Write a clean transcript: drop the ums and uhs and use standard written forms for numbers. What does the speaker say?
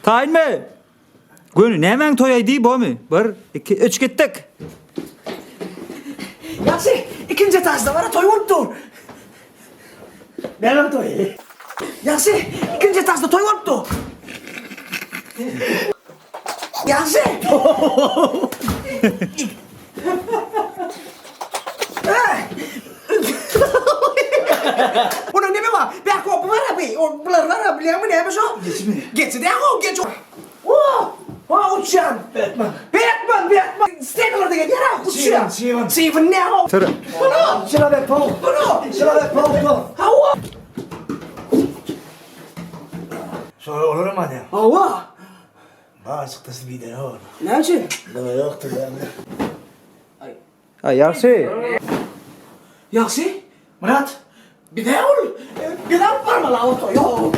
Taýynmy? Göni nämäň toýaý diý bomy? Bir, iki, üç gitdik. Ýagşy, ikinji etažda bara toý bolup dur. Nämäň toýy? Ýagşy, ikinji etažda toý bolup dur. Ýagşy. Onuň neme bar? Bärki hopy bar abi. O bular bar abi, bilýäňmi näme şo? Geçmi? Geçi däl o, geç. O! Ha uçýan. Batman. Batman, Batman. Steglerde gelýär ha, uçýan. Çybyn, çybyn. Çybyn näme o? Sür. Bunu. Çyrabe pau. Bunu. Çyrabe pau pau. Hawa. Şolar olaram alýaň. Hawa. Bar çykdasy bidere ol. Näme üçin? Neme ýokdur ýa. Ha, ýagşy. Ýagşy? Myrat, bize ol, bize alyp barmaly awto. Ýok.